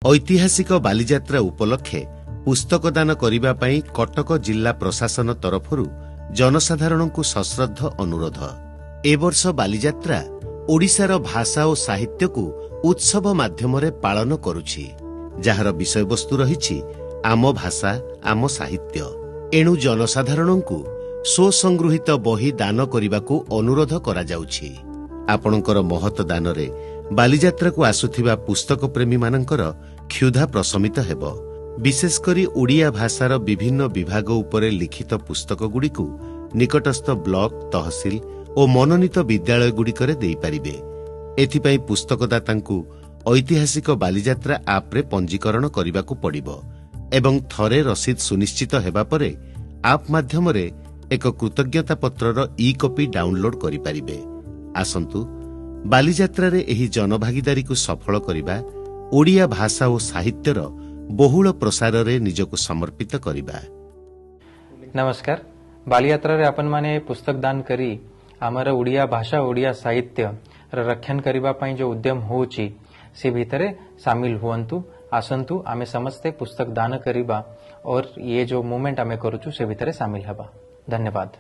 ଐତିହାସିକ ବାଲିଯାତ୍ରା ଉପଲକ୍ଷେ ପୁସ୍ତକ ଦାନ କରିବା ପାଇଁ କଟକ ଜିଲ୍ଲା ପ୍ରଶାସନ ତରଫରୁ ଜନସାଧାରଣଙ୍କୁ ସଶ୍ରଦ୍ଧ ଅନୁରୋଧ। ଏ ବର୍ଷ ବାଲିଯାତ୍ରା ଓଡ଼ିଶାର ଭାଷା ଓ ସାହିତ୍ୟକୁ ଉତ୍ସବ ମାଧ୍ୟମରେ ପାଳନ କରୁଛି, ଯାହାର ବିଷୟବସ୍ତୁ ରହିଛି ଆମ ଭାଷା ଆମ ସାହିତ୍ୟ। ଏଣୁ ଜନସାଧାରଣଙ୍କୁ ସ୍ୱସଂଗୃହୀତ ବହି ଦାନ କରିବାକୁ ଅନୁରୋଧ କରାଯାଉଛି। ଆପଣଙ୍କର ମହତ ଦାନରେ ବାଲିଯାତ୍ରାକୁ ଆସୁଥିବା ପୁସ୍ତକ ପ୍ରେମୀମାନଙ୍କର କ୍ଷୁଧା ପ୍ରଶମିତ ହେବ। ବିଶେଷ କରି ଓଡ଼ିଆ ଭାଷାର ବିଭିନ୍ନ ବିଭାଗ ଉପରେ ଲିଖିତ ପୁସ୍ତକଗୁଡ଼ିକୁ ନିକଟସ୍ଥ ବ୍ଲକ, ତହସିଲ ଓ ମନୋନୀତ ବିଦ୍ୟାଳୟଗୁଡ଼ିକରେ ଦେଇପାରିବେ। ଏଥିପାଇଁ ପୁସ୍ତକଦାତାଙ୍କୁ ଐତିହାସିକ ବାଲିଯାତ୍ରା ଆପ୍ରେ ପଞ୍ଜୀକରଣ କରିବାକୁ ପଡ଼ିବ ଏବଂ ଥରେ ରସିଦ ସୁନିଶ୍ଚିତ ହେବା ପରେ ଆପ୍ ମାଧ୍ୟମରେ ଏକ କୃତଜ୍ଞତା ପତ୍ରର ଇ କପି ଡାଉନଲୋଡ୍ କରିପାରିବେ। ଆସନ୍ତୁ ବାଲିଯାତ୍ରାରେ ଏହି ଜନଭାଗିଦାରୀକୁ ସଫଳ କରିବା, ଓଡ଼ିଆ ଭାଷା ଓ ସାହିତ୍ୟର ବହୁଳ ପ୍ରସାରରେ ନିଜକୁ ସମର୍ପିତ କରିବା। ନମସ୍କାର। ବାଲିଯାତ୍ରାରେ ଆପଣମାନେ ପୁସ୍ତକ ଦାନ କରି ଆମର ଓଡ଼ିଆ ଭାଷା, ଓଡ଼ିଆ ସାହିତ୍ୟର ରକ୍ଷଣ କରିବା ପାଇଁ ଯେଉଁ ଉଦ୍ୟମ ହେଉଛି, ସେ ଭିତରେ ସାମିଲ ହୁଅନ୍ତୁ। ଆସନ୍ତୁ ଆମେ ସମସ୍ତେ ପୁସ୍ତକ ଦାନ କରିବା और ये जो ମୁଭମେଣ୍ଟ ଆମେ କରୁଛୁ, ସେ ଭିତରେ ସାମିଲ ହେବା। ଧନ୍ୟବାଦ।